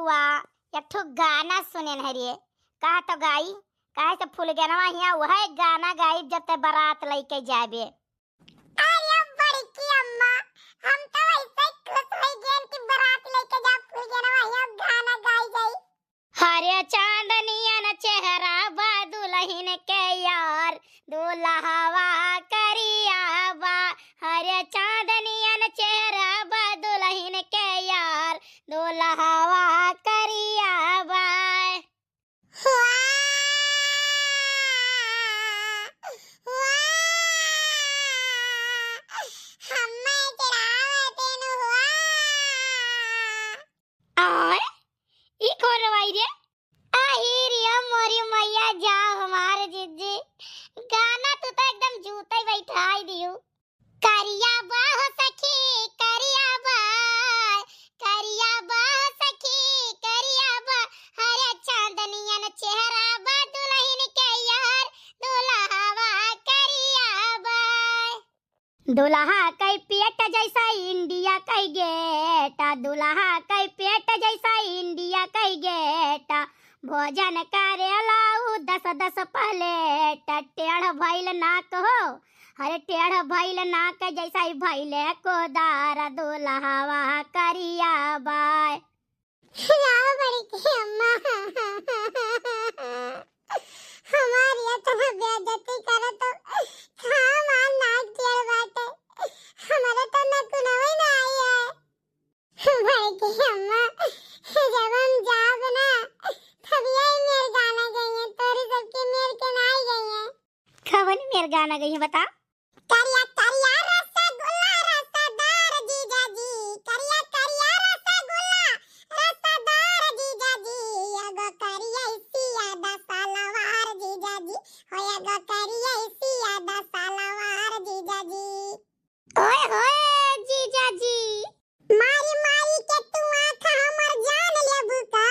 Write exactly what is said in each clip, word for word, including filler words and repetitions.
हुआ, एक ठो गाना सुनेन है रे, कहा तो गाई, काहे से फुलगेनवा हिया वह गाना गाइब जब ते बारात लइके जाबे। अरे बड़की अम्मा, हम तो ऐसे खुश हो गए कि बारात लइके जा फुलगेनवा हिया गाना गाई जाई। हरे चांदनियन चेहरा बा दुलहिन के यार, दुलहवा करिया बा। हरे चांदनियन चेहरा बा दुलहिन के यार, दुलहवा करिया बा। हुआ, हुआ, हम्मे चढ़ावे तेनु हुआ। आय, ई कौन रवाई रे? आही रे मोरी मैया, जा हमार जिज्जी, गाना तू तो एकदम जूते बैठाई दियो। करिया बा हो सखी, करिया बा, करिया बा हो सखी, करिया बा, हरे चांदनियन चेहरा बा दुलहिन के यार, दुलहवा करिया बा। दुलहा कई पेट जैसा इंडिया कई गेट, दुलहा कई पेट जैसा इंडिया कई गेट, भोजन करेला उ दस दस प्लेट, टेढ़ भइल नाक हो, हरे टेढ़ भइल नाक जैसा ही भइले कोदार, दुलहवा करिया बाय। आओ बड़की अम्मा, हमारी इतना बेइज्जती करत हो, का हमार नाक टेढ़ बाटे, हमारे तो नकुनवे ना आई है। बड़की अम्मा, जब हम जाब ना, तब यही मेर गाना गई है, तोरी सबके मेर के ना आई गई है। कवन मेर गाना गई है बता? करिया करिया रसगुल्ला रसदार जीजा जी, करिया करिया रसगुल्ला रसदार जीजा जी, एगो करिया सिया दा सलवार जीजा जी, हो एगो करिया सिया दा सलवार जीजा जी। ओए होए जीजा जी। मारी मारी के तू आँख हमर जान लेबू का,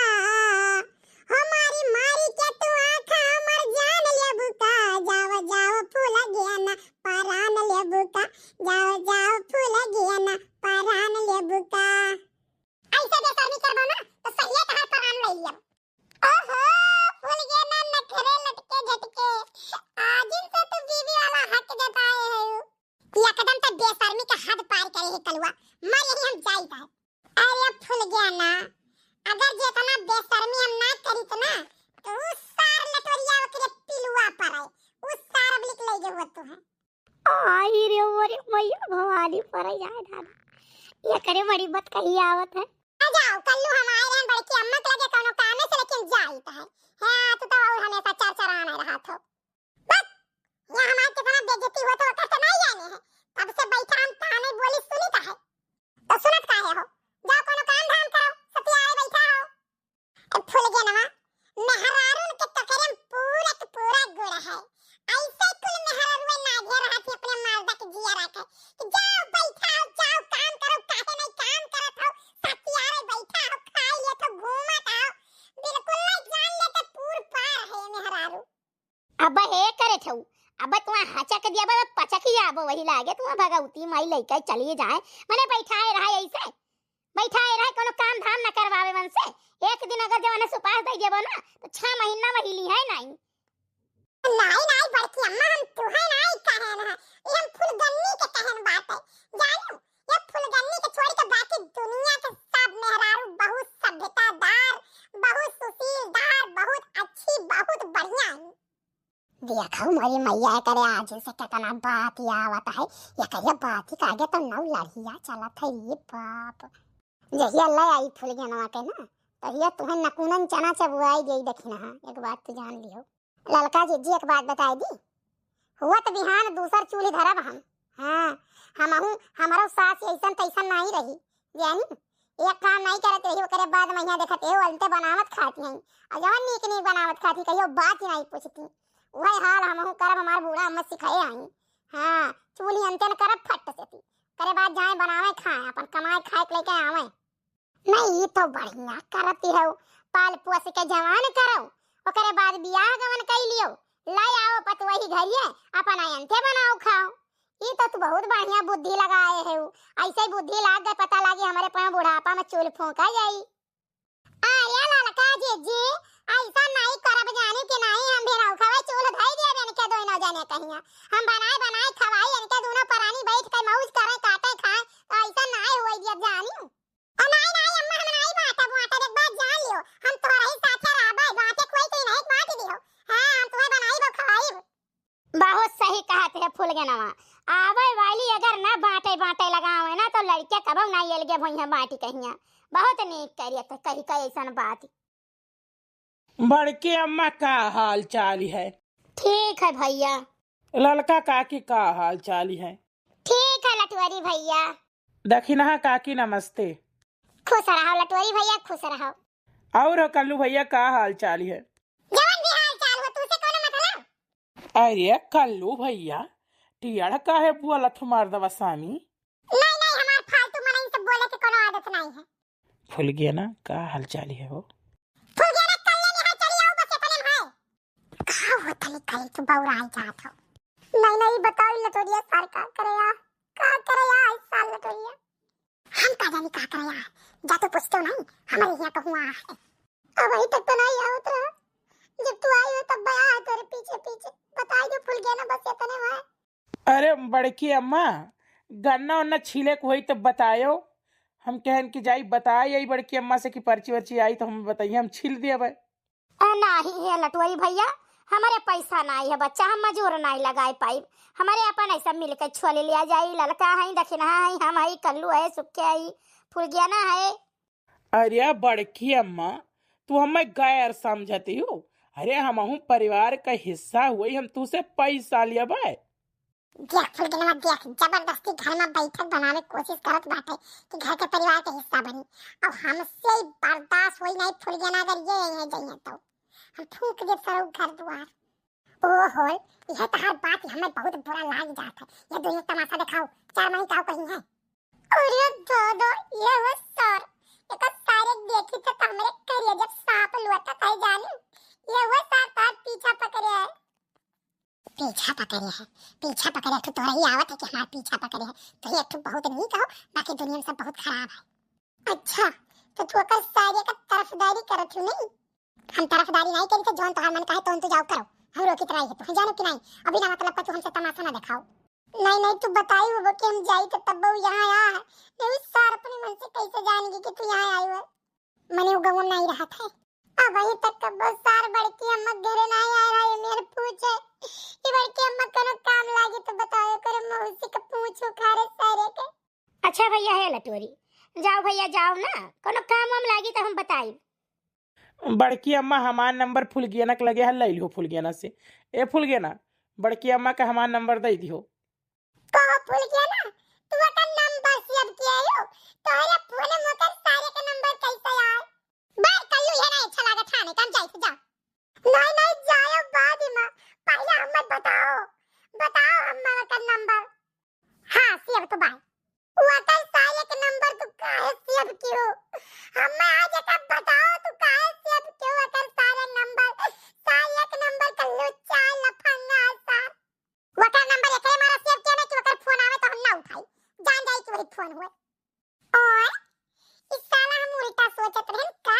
हो मारी मारी के तू आँख हमर जान लेबू का, जाओ जाओ फूल गेना परान लेबू का, जाओ जाओ फूल गेना परान लेबू का। ऐसे बेशर्मी करबो ना तो सहिए तहार परान ले लियब। ओहो, फूल गेना नखरे लटके झटके, आज इनसे तू बीवी वाला हक जताए है। एकदम तो बेशर्मी का हद पार करे है कलुआ, मर यही हम जाइत है। अरे फुलगेना, अगर जेतना बेशर्मी हम ना करीत ना, तो उ सार लटोरिया ओकरे पिलुआ पर है, उ सार अब लिख ले जे वो तो है। आई रे मोरे मैया भवानी पर जाए दादा, ये करे बड़ी बात कही आवत है। आ जाओ, कल्लू हम आए रहन बड़की अम्मा के लगे कौनो कामे से, लेकिन जाइत है। हाँ, तू तो और हमेशा चरचरान रहा थो। बस, यहाँ हमार कितना बेइज्जती होत है, ओकर तो नहीं जाने है। तब से बैठा हम ताने बोली सुनित है। तो सुनत काहे हो? जाओ कोनो काम धाम करो, सतियाए बैठा हो। ए फुलगेनवा, मेहरारून के टोकरे में पूरा के पूरा गुण है। ऐसे कुल मेहरारुए नागे रहत है अपने मर्दा के जिया रखे। कि जाओ बैठा हो, जाओ काम करो, काहे नहीं काम करत हो? सतियाए बैठा हो, खाई लेत हो, घूमत हो। बिल्कुल नहीं जान लेते पूर पार है मेहरारू। अब हे करे ठऊ, अब तुआ हचक दिया, अब पचक ही आबो वही लागे, तुआ भगवती माई लइका चलिए जाए, मने बैठाए रहा ऐसे, बैठाए रहा, कोनो काम धाम न करवावे मन से। एक दिन अगर जवन सुपास दे देबो ना, तो छह महीना वही ली है नहीं। नहीं, नहीं, बड़की अम्मा, हम तुहे नहीं कहे ना, ये हम फुलगन्नी के कहन बात है, जानू, ये फुलगन्नी के छोड़ के बाकी दुनिया के सब मेहरारू बहुत सभ्यतादार, बहुत सुशीलदार, बहुत अच्छी, बहुत बढ़िया है। देखो मोरी मैया करे आज से कितना बात आवत है, ये करे बात के आगे तो नौ लड़िया चलत है रे बाप। जहिया ले आई फुलगेनवा के ना, तहिया तुहे नकुनन चना चबुआई गई देखी ना, एक बात तू जान लियो। ललका जिज्जी एक बात बताई दी, हुआ तो बिहान दूसर चूल्ही धरब हम। हाँ, हमहू, हमरो सास ऐसन तैसन नहीं रही, जानी, एक काम नहीं करत रही, ओकरे बाद महिया देखत एहो अलते बनावत खाती हैं, और जवन नीक नीक बनावत खाती, कहियो बात ही नहीं पूछती। वही हाल हमहू करब, हमार बूढ़ा अम्मा सिखाए आई। हाँ, चूल्ही अंते न करब फट से ती, ओकरे बाद जाए बनावे खाए, अपन कमाए खाए के लेके आवे। नहीं, ई तो बढ़िया करती हो, पाल पोस के जवान करो, ओकरे बाद बियाह गवन कई लियो, लाई आओ पतवही घरिए, अपन अंते बनाओ खाओ। ई तो तू बहुत बढ़िया बुद्धि लगाए हो, ऐसे ही बुद्धि लाग गए, पता लागी हमारे पाँव बुढ़ापा में चूल फूंका जाई। आई जीजी, ऐसा नाहीं करब, जानी कि नाहीं, हम भी रउखवे चूल धई दिया इनके दोनों जने कहिया। हम बनाए बनाए खवाई इनके, दोनों परानी बैठ के मौज करे, काटे खाए, तो ऐसा नाहीं होई दिया जानी। ओ नाहीं नाहीं अम्मा, हम नाहीं बांटब, बांटब एक बात जान लियो, हम तोहरे ही साथे रहबे, बांटे कोई तो नहीं बांट दियो। हाँ, हम तुम्हें बनाई वो खवाई। बहुत सही कहत है फुलगेनवा। आवे वाली अगर ना बांटे बांटे लगावे ना तो लड़के कबो ना एलगे भइया बांटी कहिया। बहुत नीक करियत कही का ऐसन बात। बड़की अम्मा का हाल चाल है? ठीक है भइया। ललका काकी का हाल चाल है? ठीक है लटवरी भइया। दखिनहा काकी नमस्ते। खुश रहो लटवरी भइया, खुश रहो। और हो कल्लू भइया का हाल चाल है? जवन भी हाल चाल हो, तुसे कौनो मतलब? अरे कल्लू भइया, टियड़ काहे बोलत हो मर्दवा सामी? नहीं, नहीं, हमार फालतू मनई से बोले के कोनो आदत नहीं है। फुलगेना, का हाल चाल है हो? फुलगेना, कल ले निहार चली आओ, बस इतने में है। का हो तनी कल तू बौराई जात हो? नहीं, नहीं, बताओ लटोरिया सार का करे आ? का करे आ इस साल लटोरिया? हम का जानी का करे आ? जा तो पूछते नहीं, हमारे यहाँ कहूँ आ है। अब वही तक तो नहीं आवत रहा। जब तू आई हो तब बया है तेरे पीछे पीछे। बताई दो फुलगेना, बस इतने में है। अरे बड़की अम्मा, गन्ना उन्ना छीले के होई तो बतायो। हम कहन कि जाई बताई आई बड़की अम्मा से कि पर्ची वर्ची आई तो हम बताइए, हम छील दिया भाई। ए, नाही हे लटवरी भइया, हमरे पैसा नाही है बच्चा, हम मजूर नाही लगाए पाइब। हमरे अपन ऐसा मिलके छोले लिया जाई, ललका है, दखिनहा है, हम है, कल्लू है, सुक्के है, फुलगेना है। अरे बड़की अम्मा, तू हमें गैर समझती हो। अरे हमहू परिवार का हिस्सा हुई, हम तू से पैसा लिया बे। देख फुलगेनवा, देख, जबरदस्ती घर में बैठक बनावे कोशिश करत बाटे कि घर के परिवार के हिस्सा बनी। अब हमसे ई बर्दाश्त होई नहीं फुलगेना, अगर ये यहीं जइहे तो हम फूंक दे सरऊ घर दुआर। ओ होल, यह तहार बात हमें बहुत बुरा लाग जात है। ये दुनिया तमाशा दिखाओ, चार महीने का कहीं है। अरे दादा, ये वो सर, एक सारे देखी तो हमरे करिया जब सांप लुआता था जानी, ये वो सर तार पीछा पकड़े है। पीछा पकड़े है, पीछा पकड़े, तू तोरा ही आवत है कि हमार पीछा पकड़े है। तो ये तू बहुत नीक हो, बाकी दुनिया में सब बहुत खराब है। अच्छा, तो तू ओकर सारे का तरफदारी करत हो नहीं? हम तरफदारी नहीं करी तो जौन तोहार मन कहे तौन तू जाओ करो, हम रोकित नहीं है तू, जानो कि नहीं? अभी ना मतलब का तू हमसे तमाशा ना दिखाओ। नहीं नहीं, तू बताई हो कि हम जाई तो तब वो यहाँ आया है, नहीं सार अपने मन से कैसे जानेगी कि तू यहाँ आई हो? मने वो गाँव नहीं रहा था। अब अभी तक कब्बो सार बड़की अम्मा घरे नहीं आए रहा, ये मेरे पूछे। ये बड़की अम्मा कोनो काम लागी तो बताओ, करे मौसी के पूछ उखाड़े सारे के। अच्छा भइया है लटोरी, जाओ भइया जाओ ना, कोनो काम वाम लागी तो हम बताई। बड़की अम्मा हमार नंबर फुलगेना के लगे है, ले लिहो फुलगेना से। ए फुलगेना, बड़की अम्मा का हमार नंबर दे दिहो। कहो फुलगेना, तू ओकर नंबर सेव किए हो? तोहरे फोन में ओकर सारे के नंबर कैसे आए? बाय कल्लू, ये नहीं अच्छा लागत है, नहीं, हम जाई से जाओ। नहीं, नहीं, जाओ बाद में, पहले हमें बताओ, बताओ हमें ओकर नंबर। हाँ, सेव तो बाय। ओकर सारे के नंबर तू काहे सेव कियो? हमें आज एक बताओ, तू काहे सेव कियो ओकर सारे नंबर? सारे के नंबर कल्लू चाल लफंगा सा। ओकर नंबर एकरे मारा सेव किया ना कि ओकर फोन आवे तो हम ना उठाई। जान जाई कि वही फोन हुए। और इस साला हम उल्टा सोचत रहन का?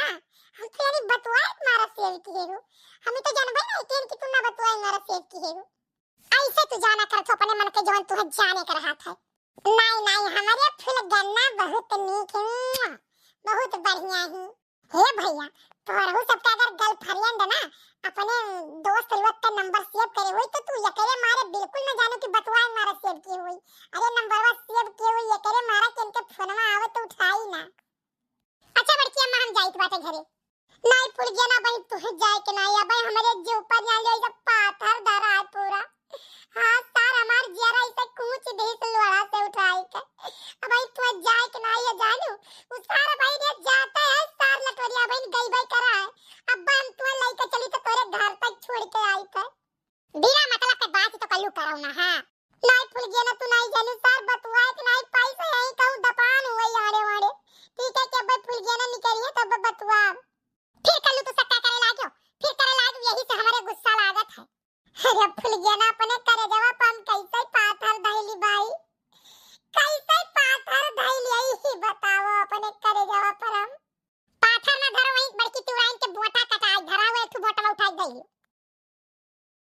हम तो यानी बतुआए मारा सेव किहे हो। हमें तो जानबे नहीं किहन कि तू ना बतुआए मारा सेव किहे हो। ऐसे तू जाना करत हो अपने मन के जवन तुहे जाने के रहत है। नहीं, नहीं, हमारे फुलगेना बहुत नीक है, बहुत बढ़िया है। हे भइया, तोहरहू सबका अगर girlfriend ना अपने दोस्त लोग का नंबर सेव करे होई तो तू एकरे मारे बिल्कुल ना जानो कि बतुआए मारा सेव किहे होई। अरे नंबरवा सेव किहे होई एकरे मारा कि इनके फोनवा आवे तो उठाई ना। अच्छा बड़की अम्मा, हम जाइत बाटे घरे। नाई फुलगेना बहिन, तुहे जाए के नाई, अबे हमरे जे ऊपर जान लो, जब पाथर धरा है पूरा। हाँ सार, हमार जियरा इसे कूच देस लोड़ा से उठाई के। अबे तुहे जाए के नाई है जानू, उ सार भाई ने जाता है सार लटोरिया बहिन गई भाई करा है। अब हम तुहे लेके चली तो तोरे घर तक छोड़ के आई थे। बिना मतलब के बात तो कल्लू करो ना, हाँ। नाई फुलगेना, तू नाई जानू सार बतुआए के नाई पाई से यही कहूँ दपान हुए आड़े वाड़े। ठीक है कि अब फुलगेना निकलिए तब बतुआ। फिर कल्लू तू सक्का करे लाग्यो, फिर करे लाग, यही से हमारे गुस्सा लागत है। अरे फुलगेना अपने करे जवा पर हम कैसे पाथर धैली भाई, कैसे पाथर धैली यही बताओ अपने करे जवा पर हम। पाथर ना धरो वही बड़की टुराइन के बोटा है ये।